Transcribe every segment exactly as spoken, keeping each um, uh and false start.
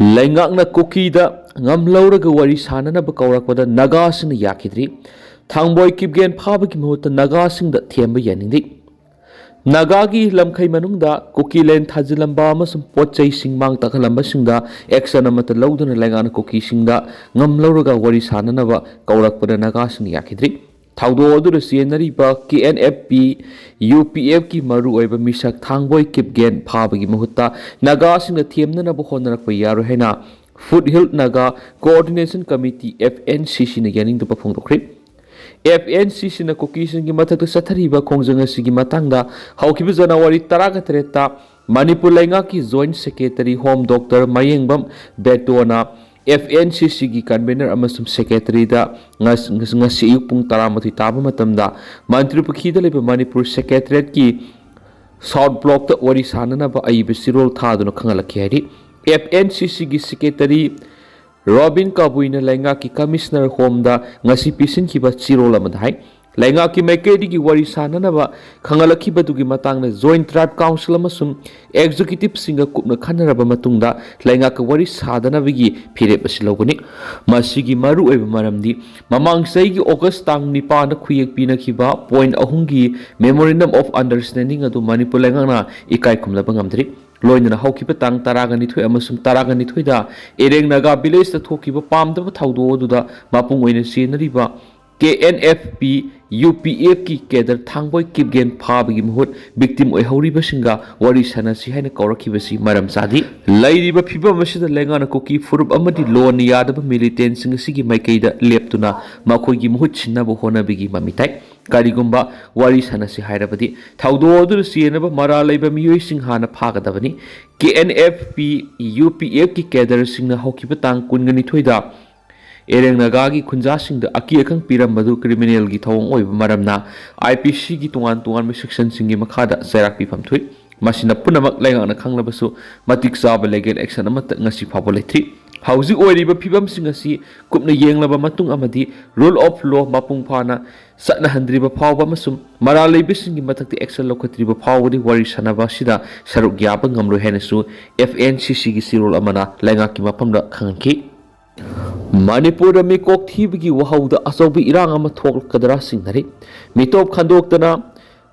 ꯂꯩꯉꯥꯛꯅ ꯀꯨꯀꯤꯗ ꯉꯝꯂꯧꯔꯒ ꯋꯥꯔꯤ ꯁꯥꯟꯅꯅꯕ ꯀꯧꯔꯛꯄꯗ ꯅꯥꯒꯥꯁꯤꯡꯅ ꯌꯥꯈꯤꯗ꯭ꯔꯤ꯫ ꯊꯥꯡꯕꯣꯏ ꯀꯤꯞꯒꯦꯟ ꯐꯥꯕꯒꯤ ꯃꯍꯨꯠꯇ ꯅꯥꯒꯥꯁꯤꯡꯗ ꯊꯦꯝꯕ ꯌꯥꯅꯤꯡꯂꯤ꯫ ꯅꯥꯒꯥꯒꯤ ꯂꯝꯈꯩ ꯃꯅꯨꯡꯗ ꯀꯨꯀꯤꯂꯦꯟ ꯊꯥꯖꯤꯜꯂꯝꯕ ꯑꯃꯁꯨꯡ ꯄꯣꯠ ꯆꯩꯁꯤꯡ ꯃꯥꯡ ꯇꯥꯛꯍꯜꯂꯝꯕꯁꯤꯡꯗ action ꯑꯃꯠꯇ ꯂꯧꯗꯨꯅ ꯂꯩꯉꯥꯛꯅ ꯀꯨꯀꯤꯁꯤꯡꯗ ꯉꯝꯂꯧꯔꯒ ꯋꯥꯔꯤ ꯁꯥꯟꯅꯅꯕ ꯀꯧꯔꯛꯄꯗ ꯅꯥꯒꯥꯁꯤꯡꯅ ꯌꯥꯈꯤꯗ꯭ꯔꯤ꯫ ꯊꯧꯗꯣꯛ ꯑꯗꯨꯗ ꯆꯦꯟꯅꯔꯤꯕ ꯀꯦ ꯑꯦꯟ ꯑꯦꯐ ꯄꯤ, ꯌꯨ ꯄꯤ ꯑꯦꯐꯀꯤ ꯃꯔꯨꯑꯣꯏꯕ ꯃꯤꯁꯛ ꯊꯥꯡꯕꯣꯏ ꯀꯤꯞꯒꯦꯟ ꯐꯥꯕꯒꯤ ꯃꯍꯨꯠꯇ ꯅꯥꯒꯥꯁꯤꯡꯅ ꯊꯦꯝꯅꯅꯕ ꯍꯣꯠꯅꯔꯛꯄ ꯌꯥꯔꯣꯏ ꯍꯥꯏꯅ Foothill Naga Coordination Committee, F N C C ꯅ ꯌꯥꯅꯤꯡꯗꯕ ꯐꯣꯡꯗꯣꯛꯈ꯭ꯔꯤ꯫ F N C C ꯅ ꯀꯨꯀꯤꯁꯤꯡꯒꯤ ꯃꯊꯛꯇ ꯆꯠꯊꯔꯤꯕ ꯈꯣꯡꯖꯪ ꯑꯁꯤꯒꯤ ꯃꯇꯥꯡꯗ ꯍꯧꯈꯤꯕ ꯖꯅꯋꯥꯔꯤ ꯇꯔꯥꯒ ꯇꯔꯦꯠꯇ ꯃꯅꯤꯄꯨꯔ ꯂꯩꯉꯥꯛꯀꯤ Joint Secretary Home Doctor ꯃꯌꯦꯡꯕꯝ ꯕꯦꯇꯣꯅ F N C C ꯒꯤ convener ꯑꯃꯁꯨꯡ secretary ꯗ ꯉꯁ-, ꯉꯁ-, ꯉꯁꯤ ꯑꯌꯨꯛ ꯄꯨꯡ ꯇꯔꯥꯃꯥꯊꯣꯏ ꯇꯥꯕ ꯃꯇꯝꯗ ꯃꯟꯇ꯭ꯔꯤ ꯄꯨꯈ꯭ꯔꯤꯗ ꯂꯩꯕ ꯃꯅꯤꯄꯨꯔ Secretariat ꯀꯤ South Block ꯇ ꯋꯥꯔꯤ ꯁꯥꯟꯅꯅꯕ ꯑꯏꯕ ꯆꯦꯔꯣꯜ ꯊꯥꯗꯨꯅ ꯈꯪꯍꯜꯂꯛꯈꯤ ꯍꯥꯏꯔꯤ꯫ F N C C ꯒꯤ secretary ꯔꯣꯕꯤꯟ ꯀꯕꯨꯏꯅ ꯂꯩꯉꯥꯛꯀꯤ Commissioner Home ꯗ ꯉꯁꯤ ꯄꯤꯁꯤꯟꯈꯤꯕ ꯆꯦꯔꯣꯜ ꯑꯃꯗ ꯍꯥꯏ, ꯂꯩꯉꯥꯛꯀꯤ ꯃꯥꯏꯀꯩꯗꯒꯤ ꯋꯥꯔꯤ ꯁꯥꯟꯅꯅꯕ ꯈꯪꯍꯜꯂꯛꯈꯤꯕꯗꯨꯒꯤ ꯃꯇꯥꯡꯗ Joint Tribe Council ꯑꯃꯁꯨꯡ executive ꯁꯤꯡꯒ ꯀꯨꯞꯅ ꯈꯟꯅꯔꯕ ꯃꯇꯨꯡꯗ ꯂꯩꯉꯥꯛꯀ ꯋꯥꯔꯤ ꯁꯥꯗꯅꯕꯒꯤ ꯐꯤꯔꯦꯞ ꯑꯁꯤ ꯂꯧꯒꯅꯤ꯫ ꯃꯁꯤꯒꯤ ꯃꯔꯨꯑꯣꯏꯕ ꯃꯔꯝꯗꯤ ꯃꯃꯥꯡ ꯆꯍꯤꯒꯤ August ꯇꯥꯡ ꯅꯤꯄꯥꯟꯗ ꯈꯨꯌꯦꯛ ꯄꯤꯅꯈꯤꯕ point ꯑꯍꯨꯝꯒꯤ Memorandum of Understanding ꯑꯗꯨ ꯃꯅꯤꯄꯨꯔ ꯂꯩꯉꯥꯛꯅ ꯏꯀꯥꯏ ꯈꯨꯝꯅꯕ ꯉꯝꯗ꯭ꯔꯤ꯫ ꯂꯣꯏꯅꯅ ꯍꯧꯈꯤꯕ ꯇꯥꯡ ꯇꯔꯥꯒ ꯅꯤꯊꯣꯏ ꯑꯃꯁꯨꯡ ꯇꯔꯥꯒ ꯅꯤꯊꯣꯏꯗ ꯏꯔꯦꯡ ꯅꯥꯒꯥ village ꯇ ꯊꯣꯛꯈꯤꯕ ꯄꯥꯝꯗꯕ ꯊꯧꯗꯣꯛ ꯑꯗꯨꯗ ꯃꯄꯨꯡ ꯑꯣꯏꯅ ꯆꯦꯟꯅꯔꯤꯕ K N F P, U P F ꯀꯤ cadre ꯊꯥꯡꯕꯣꯏ ꯀꯤꯞꯒꯦꯟ ꯐꯥꯕꯒꯤ ꯃꯍꯨꯠ victim ꯑꯣꯏꯍꯧꯔꯤꯕꯁꯤꯡꯒ ꯋꯥꯔꯤ ꯁꯥꯟꯅꯁꯤ ꯍꯥꯏꯅ ꯀꯧꯔꯛꯈꯤꯕꯁꯤ ꯃꯔꯝ ꯆꯥꯗꯦ꯫ ꯂꯩꯔꯤꯕ ꯐꯤꯕꯝ ꯑꯁꯤꯗ ꯂꯩꯉꯥꯛꯅ ꯀꯨꯀꯤ ꯐꯨꯔꯨꯞ ꯑꯃꯗꯤ ꯂꯣꯟꯅ ꯌꯥꯗꯕ militant ꯁꯤꯡ ꯑꯁꯤꯒꯤ ꯃꯥꯏꯀꯩꯗ ꯂꯦꯞꯇꯨꯅ ꯃꯈꯣꯏꯒꯤ ꯃꯍꯨꯠ ꯁꯤꯟꯅꯕ ꯍꯣꯠꯅꯕꯒꯤ ꯃꯃꯤ ꯇꯥꯏ꯫ ꯀꯔꯤꯒꯨꯝꯕ ꯋꯥꯔꯤ ꯁꯥꯟꯅꯁꯤ ꯍꯥꯏꯔꯕꯗꯤ ꯊꯧꯗꯣꯛ ꯑꯗꯨꯗ ꯆꯦꯟꯅꯕ ꯃꯔꯥꯜ ꯂꯩꯕ ꯃꯤꯑꯣꯏꯁꯤꯡ ꯍꯥꯟꯅ ꯐꯥꯒꯗꯕꯅꯤ꯫ K N F P, U P F ꯀꯤ cadre ꯁꯤꯡꯅ ꯍꯧꯈꯤꯕ ꯇꯥꯡ ꯀꯨꯟꯒ ꯅꯤꯊꯣꯏꯗ ꯏꯔꯦꯡ ꯅꯥꯒꯥꯒꯤ ꯈꯨꯟꯖꯥꯁꯤꯡꯗ ꯑꯀꯤ ꯑꯈꯪ ꯄꯤꯔꯝꯕꯗꯨ criminal ꯒꯤ ꯊꯧꯑꯣꯡ ꯑꯣꯏꯕ ꯃꯔꯝꯅ I P C ꯒꯤ ꯇꯣꯉꯥꯟ ꯇꯣꯉꯥꯟꯕ section ꯁꯤꯡꯒꯤ ꯃꯈꯥꯗ ꯆꯩꯔꯥꯛ ꯄꯤꯐꯝ ꯊꯣꯛꯏ꯫ ꯃꯁꯤꯅ ꯄꯨꯝꯅꯃꯛ ꯂꯩꯉꯥꯛꯅ ꯈꯪꯂꯕꯁꯨ ꯃꯇꯤꯛ ꯆꯥꯕ legal action ꯑꯃꯠꯇ ꯉꯁꯤ ꯐꯥꯎꯕ ꯂꯩꯇ꯭ꯔꯤ꯫ ꯍꯧꯖꯤꯛ ꯑꯣꯏꯔꯤꯕ ꯐꯤꯕꯝꯁꯤꯡ ꯑꯁꯤ ꯀꯨꯞꯅ ꯌꯦꯡꯂꯕ ꯃꯇꯨꯡ ꯑꯃꯗꯤ rule of law ꯃꯄꯨꯡ ꯐꯥꯅ ꯆꯠꯅꯍꯟꯗ꯭ꯔꯤꯕ ꯐꯥꯎꯕ ꯑꯃꯁꯨꯡ ꯃꯔꯥꯜ ꯂꯩꯕꯁꯤꯡꯒꯤ ꯃꯊꯛꯇ action ꯂꯧꯈꯠꯇ꯭ꯔꯤꯕ ꯐꯥꯎꯕꯗꯤ ꯋꯥꯔꯤ ꯁꯥꯟꯅꯕ ꯑꯁꯤꯗ ꯁꯔꯨꯛ ꯌꯥꯕ ꯉꯝꯂꯣꯏ ꯍꯥꯏꯅꯁꯨ F N C Cꯒꯤ ꯆꯦꯔꯣꯜ ꯑꯃꯅ ꯂꯩꯉꯥꯛꯀꯤ ꯃꯐꯝꯗ ꯈꯪꯍꯟꯈꯤ꯫ ꯃꯅꯤꯄꯨꯔꯗ ꯃꯤꯀꯣꯛ ꯊꯤꯕꯒꯤ ꯋꯥꯍꯧꯗ ꯑꯆꯧꯕ ꯏꯔꯥꯡ ꯑꯃ ꯊꯣꯛꯂꯛꯀꯗ꯭ꯔꯥ ꯆꯤꯡꯅꯔꯤ꯫ ꯃꯤꯇꯣꯞ ꯈꯟꯗꯣꯛꯇꯅ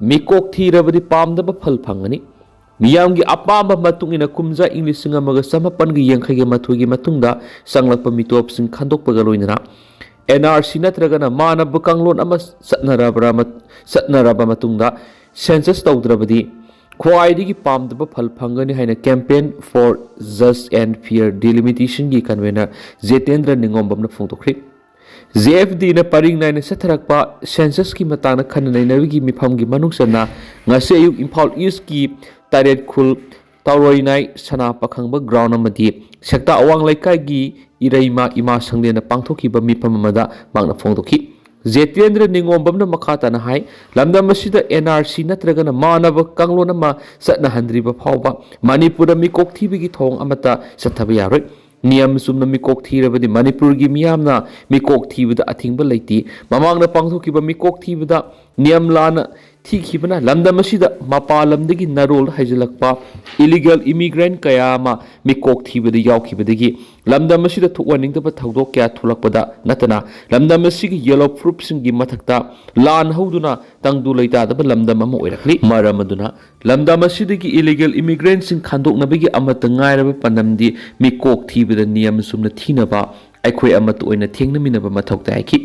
ꯃꯤꯀꯣꯛ ꯊꯤꯔꯕꯗꯤ ꯄꯥꯝꯗꯕ ꯐꯜ ꯐꯪꯒꯅꯤ꯫ ꯃꯤꯌꯥꯝꯒꯤ ꯑꯄꯥꯝꯕ ꯃꯇꯨꯡ ꯏꯟꯅ ꯀꯨꯝꯖꯥ ꯏꯪ ꯂꯤꯁꯤꯡ ꯑꯃꯒ ꯆꯃꯥꯄꯟꯒ ꯌꯥꯡꯈꯩꯒ ꯃꯥꯊꯣꯏꯒꯤ ꯃꯇꯨꯡꯗ ꯆꯪꯂꯛꯄ ꯃꯤꯇꯣꯞꯁꯤꯡ ꯈꯟꯗꯣꯛꯄꯒ ꯂꯣꯏꯅꯅ N R C ꯅꯠꯇ꯭ꯔꯒꯅ ꯃꯥꯟꯅꯕ ꯀꯥꯡꯂꯣꯟ ꯑꯃ ꯆꯠꯅꯔꯕ꯭ꯔ-, ꯆꯠꯅꯔꯕ ꯃꯇꯨꯡꯗ census ꯇꯧꯗ꯭ꯔꯕꯗꯤ ꯈ꯭ꯋꯥꯏꯗꯒꯤ ꯄꯥꯝꯗꯕ ꯐꯜ ꯐꯪꯒꯅꯤ ꯍꯥꯏꯅ Campaign for Just and Fair Delimitationꯒꯤ convener ꯖꯦꯇꯦꯟꯗ꯭ꯔ ꯅꯤꯉꯣꯝꯕꯝꯅ ꯐꯣꯡꯗꯣꯛꯈ꯭ꯔꯤ꯫ J F Dꯅ ꯄꯔꯤꯡ ꯅꯥꯏꯅ ꯆꯠꯊꯔꯛꯄ censusꯀꯤ ꯃꯇꯥꯡꯗ ꯈꯟꯅ ꯅꯩꯅꯕꯒꯤ ꯃꯤꯐꯝꯒꯤ ꯃꯅꯨꯡ ꯆꯟꯅ ꯉꯁꯤ ꯑꯌꯨꯛ ꯏꯝꯐꯥꯜ Eastꯀꯤ ꯇꯔꯦꯠ ꯈꯨꯜ ꯇꯥꯎꯔꯣꯏꯅꯥꯏ ꯁꯅꯥ ꯄꯥꯈꯪꯕ ground ꯑꯃꯗꯤ ꯁꯦꯛꯇꯥ ꯑꯋꯥꯡ ꯂꯩꯀꯥꯏꯒꯤ ꯏꯔꯩꯃ ꯏꯃꯥ ꯁꯪꯂꯦꯟꯅ ꯄꯥꯡꯊꯣꯛꯈꯤꯕ ꯃꯤꯐꯝ ꯑꯃꯗ ꯃꯍꯥꯛꯅ ꯐꯣꯡꯗꯣꯛꯈꯤ꯫ ꯖꯦꯇꯦꯟꯗ꯭ꯔ ꯅꯤꯉꯣꯝꯕꯝꯅ ꯃꯈꯥ ꯇꯥꯅ ꯍꯥꯏ, ꯂꯝꯗꯝ ꯑꯁꯤꯗ N R C ꯅꯠꯇ꯭ꯔꯒꯅ ꯃꯥꯟꯅꯕ ꯀꯥꯡꯂꯣꯟ ꯑꯃ ꯆꯠꯅꯍꯟꯗ꯭ꯔꯤꯕ ꯐꯥꯎꯕ ꯃꯅꯤꯄꯨꯔꯗ ꯃꯤꯀꯣꯛ ꯊꯤꯕꯒꯤ ꯊꯧꯑꯣꯡ ꯑꯃꯠꯇ ꯆꯠꯊꯕ ꯌꯥꯔꯣꯏ꯫ ꯅꯤꯌꯝ ꯆꯨꯝꯅ ꯃꯤꯀꯣꯛ ꯊꯤꯔꯕꯗꯤ ꯃꯅꯤꯄꯨꯔꯒꯤ ꯃꯤꯌꯥꯝꯅ ꯃꯤꯀꯣꯛ ꯊꯤꯕꯗ ꯑꯊꯤꯡꯕ ꯂꯩꯇꯦ꯫ ꯃꯃꯥꯡꯗ ꯄꯥꯡꯊꯣꯛꯈꯤꯕ ꯃꯤꯀꯣꯛ ꯊꯤꯕꯗ ꯅꯤꯌꯝ ꯂꯥꯟꯅ ꯊꯤꯈꯤꯕꯅ ꯂꯝꯗꯝ ꯑꯁꯤꯗ ꯃꯄꯥꯟ ꯂꯝꯗꯒꯤ ꯅꯥꯔꯣꯜ ꯍꯩꯖꯤꯜꯂꯛꯄ illegal immigrant ꯀꯌꯥ ꯑꯃ ꯃꯤꯀꯣꯛ ꯊꯤꯕꯗ ꯌꯥꯎꯈꯤꯕꯗꯒꯤ ꯂꯝꯗꯝ ꯑꯁꯤꯗ ꯊꯣꯛꯍꯟꯅꯤꯡꯗꯕ ꯊꯧꯗꯣꯛ ꯀꯌꯥ ꯊꯣꯛꯂꯛꯄꯗ ꯅꯠꯇꯅ ꯂꯝꯗꯝ ꯑꯁꯤꯒꯤ yellow proofꯁꯤꯡꯒꯤ ꯃꯊꯛꯇ ꯂꯥꯟ ꯍꯧꯗꯨꯅ ꯇꯪꯗꯨ ꯂꯩꯇꯥꯗꯕ ꯂꯝꯗꯝ ꯑꯃ ꯑꯣꯏꯔꯛꯂꯤ꯫ ꯃꯔꯝ ꯑꯗꯨꯅ ꯂꯝꯗꯝ ꯑꯁꯤꯗꯒꯤ illegal immigrantꯁꯤꯡ ꯈꯟꯗꯣꯛꯅꯕꯒꯤ ꯑꯃꯠꯇ ꯉꯥꯏꯔꯕ ꯄꯥꯟꯗꯝꯗꯤ ꯃꯤꯀꯣꯛ ꯊꯤꯕꯗ ꯅꯤꯌꯝ ꯆꯨꯝꯅ ꯊꯤꯅꯕ ꯑꯩꯈꯣꯏ ꯑꯃꯠꯇ ꯑꯣꯏꯅ ꯊꯦꯡꯅꯃꯤꯟꯅꯕ ꯃꯊꯧ ꯇꯥꯏ ꯍꯥꯏꯈꯤ꯫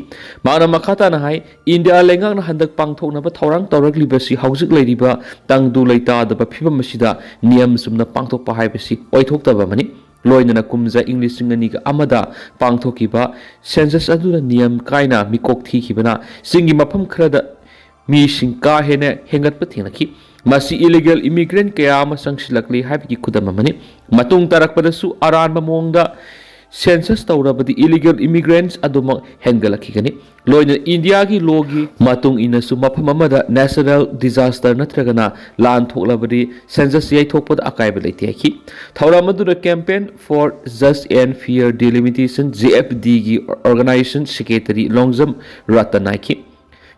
ꯃꯍꯥꯛꯅ ꯃꯈꯥ ꯇꯥꯅ ꯍꯥꯏ, ꯏꯟꯗꯤꯌꯥ ꯂꯩꯉꯥꯛꯅ ꯍꯟꯗꯛ ꯄꯥꯡꯊꯣꯛꯅꯕ ꯊꯧꯔꯥꯡ ꯇꯧꯔꯛꯂꯤꯕꯁꯤ ꯍꯧꯖꯤꯛ ꯂꯩꯔꯤꯕ ꯇꯪꯗꯨ ꯂꯩꯇꯥꯗꯕ ꯐꯤꯕꯝ ꯑꯁꯤꯗ ꯅꯤꯌꯝ ꯆꯨꯝꯅ ꯄꯥꯡꯊꯣꯛꯄ ꯍꯥꯏꯕꯁꯤ ꯑꯣꯏꯊꯣꯛꯇꯕ ꯑꯃꯅꯤ꯫ ꯂꯣꯏꯅꯅ ꯀꯨꯝꯖꯥ ꯏꯪ ꯂꯤꯁꯤꯡ ꯑꯅꯤꯒ ꯑꯃꯗ ꯄꯥꯡꯊꯣꯛꯈꯤꯕ census ꯑꯗꯨꯗ ꯅꯤꯌꯝ ꯀꯥꯏꯅ ꯃꯤꯀꯣꯛ ꯊꯤꯈꯤꯕꯅ ꯆꯤꯡꯒꯤ ꯃꯐꯝ ꯈꯔꯗ ꯃꯤꯁꯤꯡ ꯀꯥ ꯍꯦꯟꯅ ꯍꯦꯟꯒꯠꯄ ꯊꯦꯡꯅꯈꯤ꯫ ꯃꯁꯤ illegal immigrant ꯀꯌꯥ ꯑꯃ ꯆꯪꯁꯤꯜꯂꯛꯂꯤ ꯍꯥꯏꯕꯒꯤ ꯈꯨꯗꯝ ꯑꯃꯅꯤ꯫ ꯃꯇꯨꯡ ꯇꯥꯔꯛꯄꯗꯁꯨ ꯑꯔꯥꯟꯕ ꯃꯑꯣꯡꯗ census ꯇꯧꯔꯕꯗꯤ illegal immigrants ꯑꯗꯨꯃꯛ ꯍꯦꯟꯒꯠꯂꯛꯈꯤꯒꯅꯤ꯫ ꯂꯣꯏꯅꯅ ꯏꯟꯗꯤꯌꯥꯒꯤ ꯂꯣꯒꯤ ꯃꯇꯨꯡ ꯏꯟꯅꯁꯨ ꯃꯐꯝ ꯑꯃꯗ natural disaster ꯅꯠꯇ꯭ꯔꯒꯅ ꯂꯥꯟ ꯊꯣꯛꯂꯕꯗꯤ census ꯌꯩꯊꯣꯛꯄꯗ ꯑꯀꯥꯏꯕ ꯂꯩꯇꯦ ꯍꯥꯏꯈꯤ꯫ ꯊꯧꯔꯝ ꯑꯗꯨꯗ Campaign for Just and Fair Delimitation, J F D ꯒꯤ organization secretary ꯂꯣꯡꯖꯝ ꯔꯇꯟ ꯍꯥꯏꯈꯤ꯫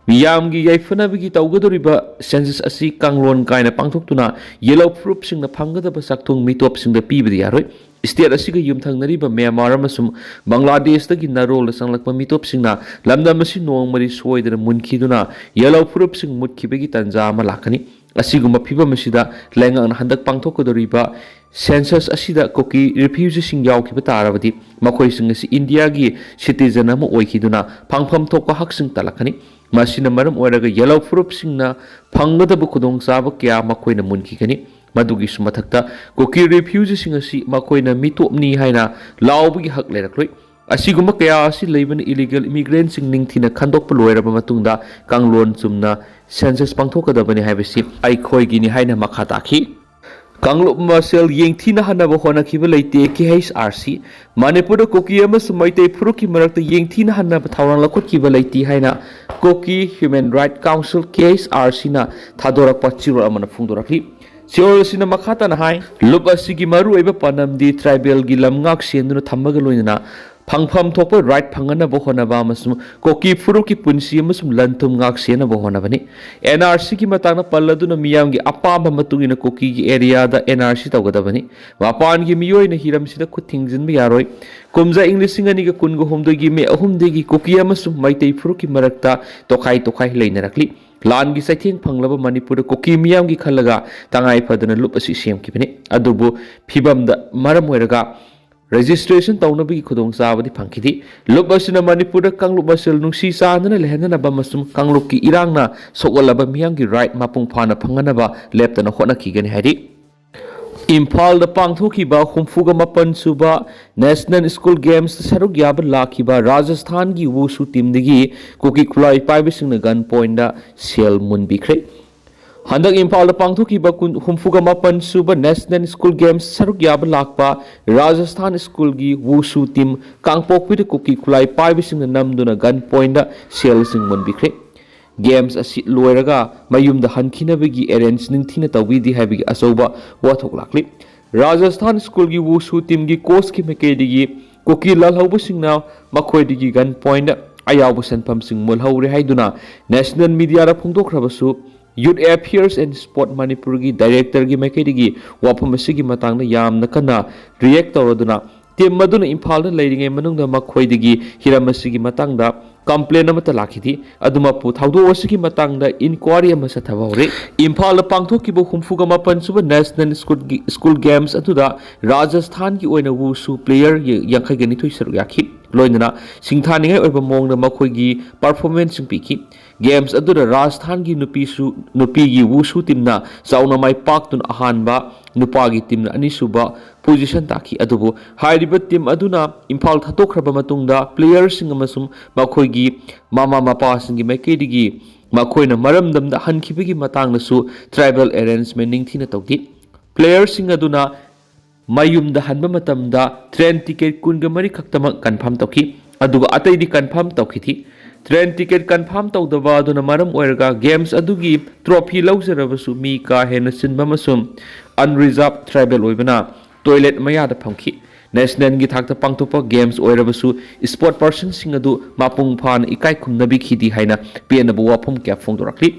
ꯃꯤꯌꯥꯝꯒꯤ ꯌꯥꯏꯐꯅꯕꯒꯤ ꯇꯧꯒꯗꯧꯔꯤꯕ census ꯑꯁꯤ ꯀꯥꯡꯂꯣꯟ ꯀꯥꯏꯅ ꯄꯥꯡꯊꯣꯛꯇꯨꯅ ꯌꯦꯜꯍꯧ ꯐꯨꯔꯨꯞꯁꯤꯡꯅ ꯐꯪꯒꯗꯕ ꯆꯥꯛꯊꯨꯡ ꯃꯤꯇꯣꯞꯁꯤꯡꯗ ꯄꯤꯕꯗꯤ ꯌꯥꯔꯣꯏ꯫ State ꯑꯁꯤꯒ ꯌꯨꯝꯊꯪꯅꯔꯤꯕ ꯃ꯭ꯌꯥꯟꯃꯥꯔ ꯑꯃꯁꯨꯡ ꯕꯪꯒ꯭ꯂꯥꯗꯦꯁꯇꯒꯤ ꯅꯔꯣꯜꯗ ꯆꯪꯂꯛꯄ ꯃꯤꯇꯣꯞꯁꯤꯡꯅ ꯂꯝꯗꯝ ꯑꯁꯤ ꯅꯣꯡꯃꯗꯤ ꯁꯣꯏꯗꯅ ꯃꯨꯟꯈꯤꯗꯨꯅ ꯌꯦꯜꯍꯧ ꯐꯨꯔꯨꯞꯁꯤꯡ ꯃꯨꯠꯈꯤꯕꯒꯤ ꯇꯥꯟꯖꯥ ꯑꯃ ꯂꯥꯛꯀꯅꯤ꯫ ꯑꯁꯤꯒꯨꯝꯕ ꯐꯤꯚꯝ ꯑꯁꯤꯗ ꯂꯩꯉꯥꯛꯅ ꯍꯟꯗꯛ ꯄꯥꯡꯊꯣꯛꯀꯗꯧꯔꯤꯕ census ꯑꯁꯤꯗ ꯀꯨꯀꯤ refugeeꯁꯤꯡ ꯌꯥꯎꯈꯤꯕ ꯇꯥꯔꯕꯗꯤ ꯃꯈꯣꯏꯁꯤꯡ ꯑꯁꯤ ꯏꯟꯗꯤꯌꯥꯒꯤ citizen ꯑꯃ ꯑꯣꯏꯈꯤꯗꯨꯅ ꯐꯪꯐꯝ ꯊꯣꯛꯄ ꯍꯛꯁꯤꯡ ꯇꯥꯜꯂꯛꯀꯅꯤ꯫ ꯃꯁꯤꯅ ꯃꯔꯝ ꯑꯣꯏꯔꯒ ꯌꯦꯜꯍꯧ ꯐꯨꯔꯨꯞꯁꯤꯡꯅ ꯐꯪꯒꯗꯕ ꯈꯨꯗꯣꯡꯆꯥꯕ ꯀꯌꯥ ꯃꯈꯣꯏꯅ ꯃꯨꯟꯈꯤꯒꯅꯤ꯫ ꯃꯗꯨꯒꯤꯁꯨ ꯃꯊꯛꯇ ꯀꯨꯀꯤ refugeeꯁꯤꯡ ꯑꯁꯤ ꯃꯈꯣꯏꯅ ꯃꯤꯇꯣꯞꯅꯤ ꯍꯥꯏꯅ ꯂꯥꯎꯕꯒꯤ ꯍꯛ ꯂꯩꯔꯛꯂꯣꯏ꯫ ꯑꯁꯤꯒꯨꯝꯕ ꯀꯌꯥ ꯑꯁꯤ ꯂꯩꯕꯅ illegal immigrantꯁꯤꯡ ꯅꯤꯡꯊꯤꯅ ꯈꯟꯗꯣꯛꯄ ꯂꯣꯏꯔꯕ ꯃꯇꯨꯡꯗ ꯀꯥꯡꯂꯣꯟ ꯆꯨꯝꯅ census ꯄꯥꯡꯊꯣꯛꯀꯗꯕꯅꯤ ꯍꯥꯏꯕꯁꯤ ꯑꯩꯈꯣꯏꯒꯤꯅꯤ ꯍꯥꯏꯅ ꯃꯈꯥ ꯇꯥꯈꯤ꯫ ꯀꯥꯡꯂꯨꯞ ꯃꯁꯦꯜ ꯌꯦꯡꯊꯤꯅ ꯍꯟꯅꯕ ꯍꯣꯠꯅꯈꯤꯕ ꯂꯩꯇꯦ, K H R C꯫ ꯃꯅꯤꯄꯨꯔꯗ ꯀꯨꯀꯤ ꯑꯃꯁꯨꯡ ꯃꯩꯇꯩ ꯐꯨꯔꯨꯞꯀꯤ ꯃꯔꯛꯇ ꯌꯦꯡꯊꯤꯅ ꯍꯟꯅꯕ ꯊꯧꯔꯥꯡ ꯂꯧꯈꯠꯈꯤꯕ ꯂꯩꯇꯦ ꯍꯥꯏꯅ Kuki Human Rights Council, K H R Cꯅ ꯊꯥꯗꯣꯔꯛꯄ ꯆꯦꯔꯣꯜ ꯑꯃꯅ ꯐꯣꯡꯗꯣꯔꯛꯂꯤ꯫ ꯆꯦꯔꯣꯜ ꯑꯁꯤꯅ ꯃꯈꯥ ꯇꯥꯅ ꯍꯥꯏ, ꯂꯨꯞ ꯑꯁꯤꯒꯤ ꯃꯔꯨꯑꯣꯏꯕ ꯄꯥꯟꯗꯝꯗꯤ tribalꯒꯤ ꯂꯝ ꯉꯥꯛ ꯁꯦꯟꯗꯨꯅ ꯊꯝꯕꯒ ꯂꯣꯏꯅꯅ ꯐꯪꯐꯝ ꯊꯣꯛꯄ right ꯐꯪꯅꯅꯕ ꯍꯣꯠꯅꯕ ꯑꯃꯁꯨꯡ ꯀꯨꯀꯤ ꯐꯨꯔꯨꯞꯀꯤ ꯄꯨꯟꯁꯤ ꯑꯃꯁꯨꯡ ꯂꯟ ꯊꯨꯝ ꯉꯥꯛ ꯁꯦꯟꯅꯕ ꯍꯣꯠꯅꯕꯅꯤ꯫ N R Cꯒꯤ ꯃꯇꯥꯡꯗ ꯄꯜꯂꯗꯨꯅ ꯃꯤꯌꯥꯝꯒꯤ ꯑꯄꯥꯝꯕ ꯃꯇꯨꯡ ꯏꯟꯅ ꯀꯨꯀꯤꯒꯤ areaꯗ N R C ꯇꯧꯒꯗꯕꯅꯤ꯫ ꯃꯄꯥꯟꯒꯤ ꯃꯤꯑꯣꯏꯅ ꯍꯤꯔꯝꯁꯤꯗ ꯈꯨꯠ ꯊꯤꯡꯖꯤꯟꯕ ꯌꯥꯔꯣꯏ꯫ ꯀꯨꯝꯖꯥ ꯏꯪ ꯂꯤꯁꯤꯡ ꯑꯅꯤꯒ ꯀꯨꯟꯒ ꯍꯨꯝꯗꯣꯏꯒꯤ ꯃꯦ ꯑꯍꯨꯝꯗꯒꯤ ꯀꯨꯀꯤ ꯑꯃꯁꯨꯡ ꯃꯩꯇꯩ ꯐꯨꯔꯨꯞꯀꯤ ꯃꯔꯛꯇ ꯇꯣꯈꯥꯏ ꯇꯣꯈꯥꯏ ꯂꯩꯅꯔꯛꯂꯤ꯫ ꯂꯥꯟꯒꯤ ꯆꯩꯊꯦꯡ ꯐꯪꯂꯕ ꯃꯅꯤꯄꯨꯔꯗ ꯀꯨꯀꯤ ꯃꯤꯌꯥꯝꯒꯤ ꯈꯜꯂꯒ ꯇꯉꯥꯏ ꯐꯗꯅ ꯂꯨꯞ ꯑꯁꯤ ꯁꯦꯝꯈꯤꯕꯅꯤ꯫ ꯑꯗꯨꯕꯨ ꯐꯤꯕꯝꯗ ꯃꯔꯝ ꯑꯣꯏꯔꯒ registration ꯇꯧꯅꯕꯒꯤ ꯈꯨꯗꯣꯡꯆꯥꯕꯗꯤ ꯐꯪꯈꯤꯗꯦ꯫ ꯂꯨꯞ ꯑꯁꯤꯅ ꯃꯅꯤꯄꯨꯔꯗ ꯀꯥꯡꯂꯨꯞ ꯃꯁꯦꯜ ꯅꯨꯡꯁꯤ ꯆꯥꯟꯅꯅ ꯂꯩꯍꯟꯅꯅꯕ ꯑꯃꯁꯨꯡ ꯀꯥꯡꯂꯨꯞꯀꯤ ꯏꯔꯥꯡꯅ ꯁꯣꯛꯍꯜꯂꯕ ꯃꯤꯌꯥꯝꯒꯤ right ꯃꯄꯨꯡ ꯐꯥꯅ ꯐꯪꯅꯅꯕ ꯂꯦꯞꯇꯅ ꯍꯣꯠꯅꯈꯤꯒꯅꯤ ꯍꯥꯏꯔꯤ꯫ ꯏꯝꯐꯥꯜꯗ ꯄꯥꯡꯊꯣꯛꯈꯤꯕ ꯍꯨꯝꯐꯨꯒ ꯃꯥꯄꯟ ꯁꯨꯕ National School Games ꯁꯔꯨꯛ ꯌꯥꯕ ꯂꯥꯛꯈꯤꯕ ꯔꯥꯖꯁꯊꯥꯟꯒꯤ ꯋꯨꯁꯨ teamꯗꯒꯤ ꯀꯨꯀꯤ ꯈꯨꯠꯂꯥꯏ ꯄꯥꯏꯕꯁꯤꯡꯅ gun pointꯗ ꯁꯦꯜ ꯃꯨꯟꯕꯤꯈ꯭ꯔꯦ꯫ ꯍꯟꯗꯛ ꯏꯝꯐꯥꯜꯗ ꯄꯥꯡꯊꯣꯛꯈꯤꯕ ꯀꯨꯟ- ꯍꯨꯝꯐꯨꯒ ꯃꯥꯄꯟ ꯁꯨꯕ National School Games ꯁꯔꯨꯛ ꯌꯥꯕ ꯂꯥꯛꯄ ꯔꯥꯖꯁꯊꯥꯟ ꯁ꯭ꯀꯨꯜꯒꯤ ꯋꯨꯁꯨ ꯇꯤꯝ ꯀꯥꯡꯄꯣꯛꯄꯤꯗ ꯀꯨꯀꯤ ꯈꯨꯠꯂꯥꯏ ꯄꯥꯏꯕꯁꯤꯡꯅ ꯅꯝꯗꯨꯅ ꯒꯟ ꯄꯣꯏꯟꯗ ꯁꯦꯜꯁꯤꯡ ꯃꯨꯟꯕꯤꯈ꯭ꯔꯦ꯫ ꯒꯦꯝꯁ ꯑꯁꯤ ꯂꯣꯏꯔꯒ ꯃꯌꯨꯝꯗ ꯍꯟꯈꯤꯅꯕꯒꯤ ꯑꯦꯔꯦꯟꯖ ꯅꯤꯡꯊꯤꯅ ꯇꯧꯕꯤꯗꯦ ꯍꯥꯏꯕꯒꯤ ꯑꯆꯧꯕ ꯋꯥꯊꯣꯛ ꯂꯥꯛꯂꯤ꯫ ꯔꯥꯖꯁꯊꯥꯟ ꯁ꯭ꯀꯨꯜꯒꯤ ꯋꯨꯁꯨ ꯇꯤꯝꯒꯤ ꯀꯣꯆꯀꯤ ꯃꯥꯏꯀꯩꯗꯒꯤ ꯀꯨꯀꯤ ꯂꯥꯜꯍꯧꯕꯁꯤꯡꯅ ꯃꯈꯣꯏꯗꯒꯤ ꯒꯟ ꯄꯣꯏꯟꯗ ꯑꯌꯥꯎꯕ ꯁꯦꯟꯐꯝꯁꯤꯡ ꯃꯨꯜꯍꯧꯔꯦ ꯍꯥꯏꯗꯨꯅ ꯅꯦꯁꯅꯦꯜ ꯃꯤꯗꯤꯌꯥꯗ ꯐꯣꯡꯗꯣꯛꯈ꯭ꯔꯕꯁꯨ, ꯌꯨꯠ ꯑꯦꯐꯤꯌꯔꯁ ꯑꯦꯟ ꯁ꯭ꯄꯣꯔꯠ ꯃꯅꯤꯄꯨꯔꯒꯤ ꯗꯥꯏꯔꯦꯛꯇꯔꯒꯤ ꯃꯥꯏꯀꯩꯗꯒꯤ ꯋꯥꯐꯝ ꯑꯁꯤꯒꯤ ꯃꯇꯥꯡꯗ ꯌꯥꯝꯅ ꯀꯟꯅ ꯔꯤꯌꯦꯛ ꯇꯧꯔꯗꯨꯅ, ꯇꯤꯝ ꯑꯗꯨꯅ ꯏꯝꯐꯥꯜꯗ ꯂꯩꯔꯤꯉꯩ ꯃꯅꯨꯡꯗ ꯃꯈꯣꯏꯗꯒꯤ ꯍꯤꯔꯝ ꯑꯁꯤꯒꯤ ꯃꯇꯥꯡꯗ ꯀꯝꯄ꯭ꯂꯦꯟ ꯑꯃꯠꯇ ꯂꯥꯛꯈꯤꯗꯦ꯫ ꯑꯗꯨꯃꯛꯄꯨ ꯊꯧꯗꯣꯛ ꯑꯁꯤꯒꯤ ꯃꯇꯥꯡꯗ ꯏꯟꯀ꯭ꯋꯥꯔꯤ ꯑꯃ ꯆꯠꯊꯕ ꯍꯧꯔꯦ꯫ ꯏꯝꯐꯥꯜꯗ ꯄꯥꯡꯊꯣꯛꯈꯤꯕ ꯍꯨꯝꯐꯨꯒ ꯃꯥꯄꯟ ꯁꯨꯕ ꯅꯦꯁꯅꯦꯜ ꯁ꯭ꯀꯨꯜꯒꯤ, ꯁ꯭ꯀꯨꯜ ꯒꯦꯝꯁ ꯑꯗꯨꯗ ꯔꯥꯖꯁꯊꯥꯟꯒꯤ ꯑꯣꯏꯅ ꯋꯨꯁꯨ ꯄ꯭ꯂꯦꯌꯔ ꯌꯥꯡꯈꯩꯒ ꯅꯤꯊꯣꯏ ꯁꯔꯨꯛ ꯌꯥꯈꯤ꯫ ꯂꯣꯏꯅꯅ ꯁꯤꯡꯊꯥꯅꯤꯡꯉꯥꯏ ꯑꯣꯏꯕ ꯃꯑꯣꯡꯗ ꯃꯈꯣꯏꯒꯤ ꯄꯔꯐꯣꯔꯃꯦꯟꯁꯁꯤꯡ ꯄꯤꯈꯤ꯫ ꯒꯦꯝꯁ ꯑꯗꯨꯗ ꯔꯥꯖꯁꯊꯥꯟꯒꯤ ꯅꯨꯄꯤꯁꯨ, ꯅꯨꯄꯤꯒꯤ ꯋꯨꯁꯨ ꯇꯤꯝꯅ ꯆꯥꯎꯅ ꯃꯥꯏ ꯄꯥꯛꯇꯨꯅ ꯑꯍꯥꯟꯕ, ꯅꯨꯄꯥꯒꯤ ꯇꯤꯝꯅ ꯑꯅꯤꯁꯨꯕ ꯄꯣꯖꯤꯁꯟ ꯇꯥꯈꯤ꯫ ꯑꯗꯨꯕꯨ ꯍꯥꯏꯔꯤꯕ ꯇꯤꯝ ꯑꯗꯨꯅ ꯏꯝꯐꯥꯜ ꯊꯥꯗꯣꯛꯈ꯭ꯔꯕ ꯃꯇꯨꯡꯗ ꯄ꯭ꯂꯦꯌꯔꯁꯤꯡ ꯑꯃꯁꯨꯡ ꯃꯈꯣꯏꯒꯤ ꯃꯃꯥ ꯃꯄꯥꯁꯤꯡꯒꯤ ꯃꯥꯏꯀꯩꯗꯒꯤ ꯃꯈꯣꯏꯅ ꯃꯔꯝꯗꯝꯗ ꯍꯟꯈꯤꯕꯒꯤ ꯃꯇꯥꯡꯗꯁꯨ ꯇ꯭ꯔꯥꯏꯕꯦꯜ ꯑꯦꯔꯦꯟꯖꯃꯦꯟ ꯅꯤꯡꯊꯤꯅ ꯇꯧꯈꯤ꯫ ꯄ꯭ꯂꯦꯌꯔꯁꯤꯡ ꯑꯗꯨꯅ ꯃꯌꯨꯝꯗ ꯍꯟꯕ ꯃꯇꯝꯗ ꯇ꯭ꯔꯦꯟ ꯇꯤꯀꯦꯠ ꯀꯨꯟꯒ ꯃꯔꯤ ꯈꯛꯇꯃꯛ ꯀꯟꯐꯥꯔꯝ ꯇꯧꯈꯤ, ꯑꯗꯨꯒ ꯑꯇꯩꯗꯤ ꯀꯟꯐꯥꯔꯝ ꯇꯧꯈꯤꯗꯦ꯫ ꯇ꯭ꯔꯦꯟ ꯇꯤꯀꯦꯠ ꯀꯟꯐꯥꯔꯝ ꯇꯧꯗꯕ ꯑꯗꯨꯅ ꯃꯔꯝ ꯑꯣꯏꯔꯒ ꯒꯦꯝꯁ ꯑꯗꯨꯒꯤ ꯇ꯭ꯔꯣꯐꯤ ꯂꯧꯖꯔꯕꯁꯨ ꯃꯤ ꯀꯥ ꯍꯦꯟꯅ ꯆꯤꯟꯕ ꯑꯃꯁꯨꯡ ꯑꯟꯔꯤꯖꯥꯔꯚ ꯇ꯭ꯔꯥꯏꯕꯦꯜ ꯑꯣꯏꯕꯅ ꯇꯣꯏꯂꯦꯠ ꯃꯌꯥꯗ ꯐꯝꯈꯤ꯫ ꯅꯦꯁꯅꯦꯜꯒꯤ ꯊꯥꯛꯇ ꯄꯥꯡꯊꯣꯛꯄ ꯒꯦꯝꯁ ꯑꯣꯏꯔꯕꯁꯨ ꯏꯁꯄꯣꯔꯠ ꯄꯔꯁꯟꯁꯤꯡ ꯑꯗꯨ ꯃꯄꯨꯡ ꯐꯥꯅ ꯏꯀꯥꯏ ꯈꯨꯝꯅꯕꯤꯈꯤꯗꯦ ꯍꯥꯏꯅ ꯄꯦꯟꯅꯕ ꯋꯥꯐꯝ ꯀꯌꯥ ꯐꯣꯡꯗꯣꯔꯛꯂꯤ꯫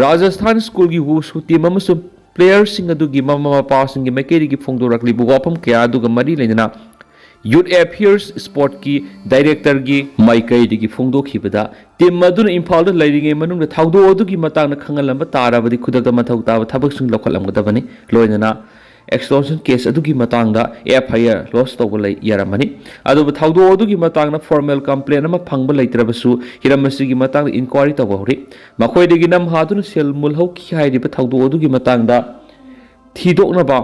ꯔꯥꯖꯁꯊꯥꯟ ꯁ꯭ꯀꯨꯜꯒꯤ ꯋꯨꯁꯨ ꯇꯤꯝ ꯑꯃꯁꯨꯡ ꯄ꯭ꯂꯦꯌꯔꯁꯤꯡ ꯑꯗꯨꯒꯤ ꯃꯃꯥ ꯃꯄꯥꯁꯤꯡꯒꯤ ꯃꯥꯏꯀꯩꯗꯒꯤ ꯐꯣꯡꯗꯣꯔꯛꯂꯤꯕ ꯋꯥꯐꯝ ꯀꯌꯥ ꯑꯗꯨꯒ ꯃꯔꯤ ꯂꯩꯅꯅ ꯌꯨꯠ ꯑꯦꯐꯤꯌꯔꯁ ꯁ꯭ꯄꯣꯔꯠꯀꯤ ꯗꯥꯏꯔꯦꯛꯇꯔꯒꯤ ꯃꯥꯏꯀꯩꯗꯒꯤ ꯐꯣꯡꯗꯣꯛꯈꯤꯕꯗ, ꯇꯤꯝ ꯑꯗꯨꯅ ꯏꯝꯐꯥꯜꯗ ꯂꯩꯔꯤꯉꯩ ꯃꯅꯨꯡꯗ ꯊꯧꯗꯣꯛ ꯑꯗꯨꯒꯤ ꯃꯇꯥꯡꯗ ꯈꯪꯍꯜꯂꯝꯕ ꯇꯥꯔꯕꯗꯤ ꯈꯨꯗꯛꯇ ꯃꯊꯧ ꯇꯥꯕ ꯊꯕꯛꯁꯤꯡ ꯂꯧꯈꯠꯂꯝꯒꯗꯕꯅꯤ꯫ ꯂꯣꯏꯅꯅ ꯑꯦꯛꯁꯇꯣꯔꯁꯟ ꯀꯦꯁ ꯑꯗꯨꯒꯤ ꯃꯇꯥꯡꯗ ꯑꯦꯐ ꯑꯥꯏ ꯑꯥꯔ ꯂꯣꯟꯆ ꯇꯧꯕ ꯂꯩ, ꯌꯥꯔꯝꯃꯅꯤ꯫ ꯑꯗꯨꯕꯨ ꯊꯧꯗꯣꯛ ꯑꯗꯨꯒꯤ ꯃꯇꯥꯡꯗ ꯐꯣꯔꯃꯦꯜ ꯀꯝꯄ꯭ꯂꯦꯟ ꯑꯃ ꯐꯪꯕ ꯂꯩꯇ꯭ꯔꯕꯁꯨ, ꯍꯤꯔꯝ ꯑꯁꯤꯒꯤ ꯃꯇꯥꯡꯗ ꯏꯟꯀ꯭ꯋꯥꯏꯔꯤ ꯇꯧꯕ ꯍꯧꯔꯤ꯫ ꯃꯈꯣꯏꯗꯒꯤ ꯅꯝꯍꯥꯗꯨꯅ ꯁꯦꯜ ꯃꯨꯜꯍꯧꯈꯤ ꯍꯥꯏꯔꯤꯕ ꯊꯧꯗꯣꯛ ꯑꯗꯨꯒꯤ ꯃꯇꯥꯡꯗ ꯊꯤꯗꯣꯛꯅꯕ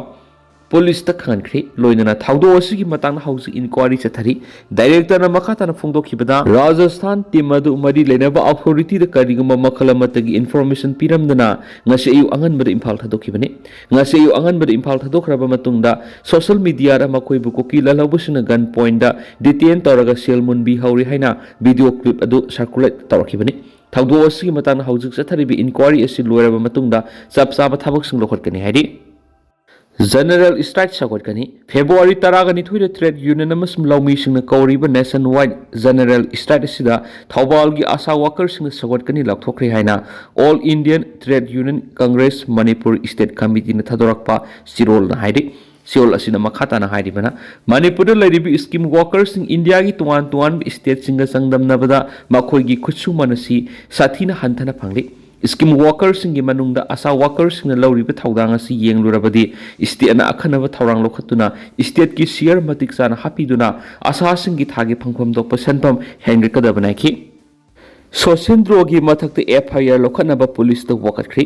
ꯄꯨꯂꯤꯁꯇ ꯈꯪꯍꯟꯈ꯭ꯔꯦ꯫ ꯂꯣꯏꯅꯅ ꯊꯧꯗꯣꯛ ꯑꯁꯤꯒꯤ ꯃꯇꯥꯡꯗ ꯍꯧꯖꯤꯛ ꯏꯟꯀ꯭ꯋꯥꯏꯔꯤ ꯆꯠꯊꯔꯤ꯫ ꯗꯥꯏꯔꯦꯛꯇꯔꯅ ꯃꯈꯥ ꯇꯥꯅ ꯐꯣꯡꯗꯣꯛꯈꯤꯕꯗ, ꯔꯥꯖꯁꯊꯥꯟ ꯇꯤꯝ ꯑꯗꯨ ꯃꯔꯤ ꯂꯩꯅꯕ ꯑꯣꯊꯣꯔꯤꯇꯤꯗ ꯀꯔꯤꯒꯨꯝꯕ ꯃꯈꯜ ꯑꯃꯠꯇꯒꯤ ꯏꯟꯐꯣꯔꯃꯦꯁꯟ ꯄꯤꯔꯝꯗꯅ ꯉꯁꯤ ꯑꯌꯨꯛ ꯑꯉꯟꯕꯗ ꯏꯝꯐꯥꯜ ꯊꯥꯗꯣꯛꯈꯤꯕꯅꯤ꯫ ꯉꯁꯤ ꯑꯌꯨꯛ ꯑꯉꯟꯕꯗ ꯏꯝꯐꯥꯜ ꯊꯥꯗꯣꯛꯈ꯭ꯔꯕ ꯃꯇꯨꯡꯗ ꯁꯣꯁꯦꯜ ꯃꯤꯗꯤꯌꯥꯗ ꯃꯈꯣꯏꯕꯨ ꯀꯨꯀꯤ ꯂꯥꯜꯍꯧꯕꯁꯤꯡꯅ ꯒꯟ ꯄꯣꯏꯟꯗ ꯗꯤꯇꯦꯟ ꯇꯧꯔꯒ ꯁꯦꯜ ꯃꯨꯟꯕꯤꯍꯧꯔꯤ ꯍꯥꯏꯅ ꯚꯤꯗꯤꯑꯣ ꯀ꯭ꯂꯤꯞ ꯑꯗꯨ ꯁꯔꯀꯨꯂꯦꯠ ꯇꯧꯔꯛꯈꯤꯕꯅꯤ꯫ ꯊꯧꯗꯣꯛ ꯑꯁꯤꯒꯤ ꯃꯇꯥꯡꯗ ꯍꯧꯖꯤꯛ ꯆꯠꯊꯔꯤꯕ ꯏꯟꯀ꯭ꯋꯥꯏꯔꯤ ꯑꯁꯤ ꯂꯣꯏꯔꯕ ꯃꯇꯨꯡꯗ ꯆꯞ ꯆꯥꯕ ꯊꯕꯛꯁꯤꯡ ꯂꯧꯈꯠꯀꯅꯤ ꯍꯥꯏꯔꯤ꯫ General strike ꯁꯧꯒꯠꯀꯅꯤ꯫ ꯐꯦꯕ꯭ꯔꯨꯋꯥꯔꯤ ꯇꯔꯥꯒ ꯅꯤꯊꯣꯏꯗ ꯇ꯭ꯔꯦꯗ ꯌꯨꯅꯤꯌꯟ ꯑꯃꯁꯨꯡ ꯂꯧꯃꯤꯁꯤꯡꯅ ꯀꯧꯔꯤꯕ ꯅꯦꯁꯟ ꯋꯥꯏꯗ ꯖꯦꯅꯔꯦꯜ ꯁ꯭ꯇ꯭ꯔꯥꯏꯛ ꯑꯁꯤꯗ ꯊꯧꯕꯥꯜꯒꯤ ꯑꯁꯥ ꯋꯥꯀꯔꯁꯤꯡꯅ ꯁꯧꯒꯠꯀꯅꯤ ꯂꯥꯎꯊꯣꯛꯈ꯭ꯔꯦ ꯍꯥꯏꯅ all Indian trade union congress Manipur state ꯀꯃꯤꯇꯤꯅ ꯊꯥꯗꯣꯔꯛꯄ ꯆꯦꯔꯣꯜꯅ ꯍꯥꯏꯔꯤ꯫ ꯆꯦꯔꯣꯜ ꯑꯁꯤꯅ ꯃꯈꯥ ꯇꯥꯅ ꯍꯥꯏꯔꯤꯕꯅ, ꯃꯅꯤꯄꯨꯔꯗ ꯂꯩꯔꯤꯕ ꯁ꯭ꯀꯤꯝ ꯋꯥꯀꯔꯁꯤꯡ ꯏꯟꯗꯤꯌꯥꯒꯤ ꯇꯣꯉꯥꯟ ꯇꯣꯉꯥꯟꯕ ꯁ꯭ꯇꯦꯠꯁꯤꯡꯒ ꯆꯥꯡꯗꯝꯅꯕꯗ ꯃꯈꯣꯏꯒꯤ ꯈꯨꯠꯁꯨꯃꯟ ꯑꯁꯤ ꯁꯥꯊꯤꯅ ꯍꯟꯊꯅ ꯐꯪꯂꯤ꯫ ꯁ꯭ꯀꯤꯝ ꯋꯥꯀꯔꯁꯤꯡꯒꯤ ꯃꯅꯨꯡꯗ ꯑꯁꯥ ꯋꯥꯀꯔꯁꯤꯡꯅ ꯂꯧꯔꯤꯕ ꯊꯧꯗꯥꯡ ꯑꯁꯤ ꯌꯦꯡꯂꯨꯔꯕꯗꯤ, ꯁ꯭ꯇꯦꯠꯅ ꯑꯈꯟꯅꯕ ꯊꯧꯔꯥꯡ ꯂꯧꯈꯠꯇꯨꯅ ꯁ꯭ꯇꯦꯠꯀꯤ ꯁꯤꯌꯔ ꯃꯇꯤꯛ ꯆꯥꯅ ꯍꯥꯞꯄꯤꯗꯨꯅ ꯑꯁꯥꯁꯤꯡꯒꯤ ꯊꯥꯒꯤ ꯐꯪꯐꯝ ꯊꯣꯛꯄ ꯁꯦꯟꯐꯝ ꯍꯦꯟꯒꯠꯀꯗꯕꯅꯤ ꯍꯥꯏꯈꯤ꯫ ꯁꯣꯁꯤꯟꯗ꯭ꯔꯣꯒꯤ ꯃꯊꯛꯇ ꯑꯦꯐ ꯑꯥꯏ ꯑꯥꯔ ꯂꯧꯈꯠꯅꯕ ꯄꯨꯂꯤꯁꯇ ꯋꯥꯀꯠꯈ꯭ꯔꯤ꯫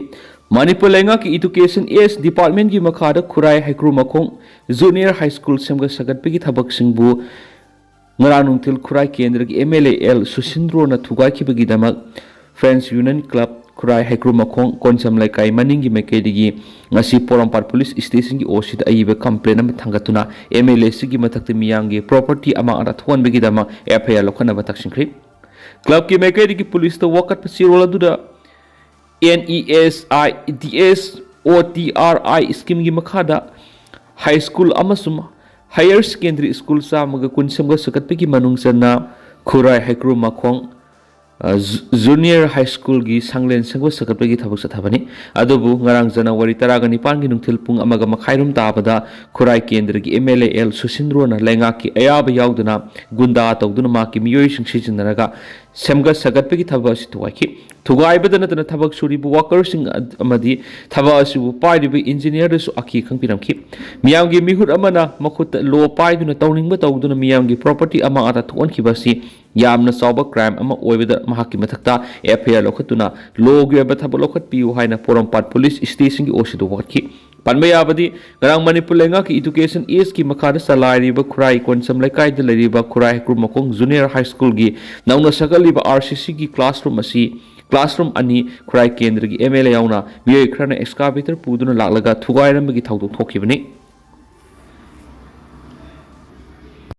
ꯃꯅꯤꯄꯨꯔ ꯂꯩꯉꯥꯛꯀꯤ ꯏꯗꯨꯀꯦꯁꯟ ꯑꯦꯁ ꯗꯤꯄꯥꯔꯠꯃꯦꯟꯒꯤ ꯃꯈꯥꯗ ꯈꯨꯔꯥꯏ ꯍꯩꯀ꯭ꯔꯨꯃꯈꯣꯡ ꯖꯨꯅꯤꯌꯔ ꯍꯥꯏ ꯁ꯭ꯀꯨꯜ ꯁꯦꯝꯒꯠ ꯁꯥꯒꯠꯄꯒꯤ ꯊꯕꯛꯁꯤꯡꯕꯨ ꯉꯔꯥꯡ ꯅꯨꯡꯊꯤꯜ ꯈꯨꯔꯥꯏ ꯀꯦꯟꯗ꯭ꯔꯒꯤ ꯑꯦꯝ ꯑꯦꯜ ꯑꯦ ꯑꯦꯜ ꯁꯨꯁꯤꯟꯗ꯭ꯔꯣꯅ ꯊꯨꯒꯥꯏꯈꯤꯕꯒꯤꯗꯃꯛ friends union club Khurai Heikrumkhong Konsam Leikai ꯃꯅꯤꯡꯒꯤ ꯃꯥꯏꯀꯩꯗꯒꯤ ꯉꯁꯤ ꯄꯣꯔꯣꯝꯄꯥꯠ ꯄꯨꯂꯤꯁ ꯁ꯭ꯇꯦꯁꯟꯒꯤ ꯑꯣ ꯁꯤꯗ ꯑꯏꯕ ꯀꯝꯄ꯭ꯂꯦꯟ ꯑꯃ ꯊꯥꯡꯒꯠꯇꯨꯅ ꯑꯦꯝ ꯑꯦꯜ ꯑꯦ ꯁꯤꯒꯤ ꯃꯊꯛꯇ ꯃꯤꯌꯥꯝꯒꯤ ꯄ꯭ꯔꯣꯄꯔꯇꯤ ꯑꯃꯥꯡ ꯑꯇꯥ ꯊꯣꯛꯍꯟꯕꯒꯤꯗꯃꯛ ꯑꯦꯐ ꯑꯥꯏ ꯑꯥꯔ ꯂꯧꯈꯠꯅꯕ ꯇꯛꯁꯤꯟꯈ꯭ꯔꯤ꯫ ꯀ꯭ꯂꯕꯀꯤ ꯃꯥꯏꯀꯩꯗꯒꯤ ꯄꯨꯂꯤꯁꯇ ꯋꯥꯀꯠꯄ ꯆꯦꯔꯣꯜ ꯑꯗꯨꯗ N E S I D S O T R ꯑꯥꯏ ꯁ꯭ꯀꯤꯝꯒꯤ ꯃꯈꯥꯗ ꯍꯥꯏ ꯁ꯭ꯀꯨꯜ ꯑꯃꯁꯨꯡ ꯍꯥꯌꯔ ꯁꯦꯀꯦꯟꯗꯔꯤ ꯁ꯭ꯀꯨꯜ ꯆꯥꯝꯃꯒ ꯀꯨꯟ ꯁꯦꯝꯒꯠ ꯁꯥꯒꯠꯄꯒꯤ ꯃꯅꯨꯡ ꯆꯟꯅ ꯈꯨꯔꯥꯏ ꯍꯩꯀ꯭ꯔꯨꯃꯈꯣꯡ, ꯑ, ꯖꯨ-, ꯖꯨꯅꯤꯌꯔ ꯍꯥꯏ ꯁ꯭ꯀꯨꯜꯒꯤ ꯁꯪꯂꯦꯟ ꯁꯦꯝꯒꯠ ꯁꯥꯒꯠꯄꯒꯤ ꯊꯕꯛ ꯆꯠꯊꯕꯅꯤ꯫ ꯑꯗꯨꯕꯨ ꯉꯔꯥꯡ ꯖꯅꯋꯥꯔꯤ ꯇꯔꯥꯒ ꯅꯤꯄꯥꯟꯒꯤ ꯅꯨꯡꯊꯤꯜ ꯄꯨꯡ ꯑꯃꯒ ꯃꯈꯥꯏꯔꯣꯝ ꯇꯥꯕꯗ ꯈꯨꯔꯥꯏ ꯀꯦꯟꯗ꯭ꯔꯒꯤ ꯑꯦꯝ ꯑꯦꯜ ꯑꯦ ꯑꯦꯜ ꯁꯨꯁꯤꯟꯗ꯭ꯔꯣꯅ ꯂꯩꯉꯥꯛꯀꯤ ꯑꯌꯥꯕ ꯌꯥꯎꯗꯅ ꯒꯨꯟꯗꯥ ꯇꯧꯗꯨꯅ ꯃꯍꯥꯛꯀꯤ ꯃꯤꯑꯣꯏꯁꯤꯡ ꯁꯤꯖꯤꯟꯅꯔꯒ ꯁꯦꯝꯒꯠ ꯁꯥꯒꯠꯄꯒꯤ ꯊꯕꯛ ꯑꯁꯤ ꯊꯨꯒꯥꯏꯈꯤ꯫ ꯊꯨꯒꯥꯏꯕꯗ ꯅꯠꯇꯅ ꯊꯕꯛ ꯁꯨꯔꯤꯕ ꯋꯥꯀꯔꯁꯤꯡ ꯑꯃꯗꯤ ꯊꯕꯛ ꯑꯁꯤꯕꯨ ꯄꯥꯏꯔꯤꯕ ꯏꯟꯖꯤꯅꯤꯌꯔꯗꯁꯨ ꯑꯀꯤ ꯑꯈꯪ ꯄꯤꯔꯝꯈꯤ꯫ ꯃꯤꯌꯥꯝꯒꯤ ꯃꯤꯍꯨꯠ ꯑꯃꯅ ꯃꯈꯨꯠꯇ ꯂꯣ ꯄꯥꯏꯗꯨꯅ ꯇꯧꯅꯤꯡꯕ ꯇꯧꯗꯨꯅ ꯃꯤꯌꯥꯝꯒꯤ ꯄ꯭ꯔꯣꯄꯔꯇꯤ ꯑꯃꯥꯡ ꯑꯇꯥ ꯊꯣꯛꯍꯟꯈꯤꯕ ꯑꯁꯤ ꯌꯥꯝꯅ ꯆꯥꯎꯕ ꯀ꯭ꯔꯥꯏꯝ ꯑꯃ ꯑꯣꯏꯕꯗ ꯃꯍꯥꯛꯀꯤ ꯃꯊꯛꯇ ꯑꯦꯐ ꯑꯥꯏ ꯑꯥꯔ ꯂꯧꯈꯠꯇꯨꯅ ꯂꯣꯒꯤ ꯑꯣꯏꯕ ꯊꯕꯛ ꯂꯧꯈꯠꯄꯤꯌꯨ ꯍꯥꯏꯅ ꯄꯣꯔꯣꯝꯄꯥꯠ ꯄꯨꯂꯤꯁ ꯁ꯭ꯇꯦꯁꯟꯒꯤ ꯑꯣ ꯁꯤꯗ ꯋꯥꯀꯠꯈꯤ꯫ ꯄꯟꯕ ꯌꯥꯕꯗꯤ, ꯉꯔꯥꯡ ꯃꯅꯤꯄꯨꯔ ꯂꯩꯉꯥꯛꯀꯤ Education Eastꯀꯤ ꯃꯈꯥꯗ ꯆꯂꯥꯏꯔꯤꯕ ꯈꯨꯔꯥꯏ ꯀꯣꯟꯁꯝ ꯂꯩꯀꯥꯏꯗ ꯂꯩꯔꯤꯕ ꯈꯨꯔꯥꯏ ꯍꯩꯀ꯭ꯔꯨꯃꯈꯣꯡ Junior High Schoolꯒꯤ ꯅꯧꯅ ꯁꯥꯒꯠꯂꯤꯕ RCCꯒꯤ classroom ꯑꯁꯤ, classroom ꯑꯅꯤ ꯈꯨꯔꯥꯏ ꯀꯦꯟꯗ꯭ꯔꯒꯤ MLA ꯌꯥꯎꯅ ꯃꯤꯑꯣꯏ ꯈꯔꯅ excavator ꯄꯨꯗꯨꯅ ꯂꯥꯛꯂꯒ ꯊꯨꯒꯥꯏꯔꯝꯕꯒꯤ ꯊꯧꯗꯣꯛ ꯊꯣꯛꯈꯤꯕꯅꯤ꯫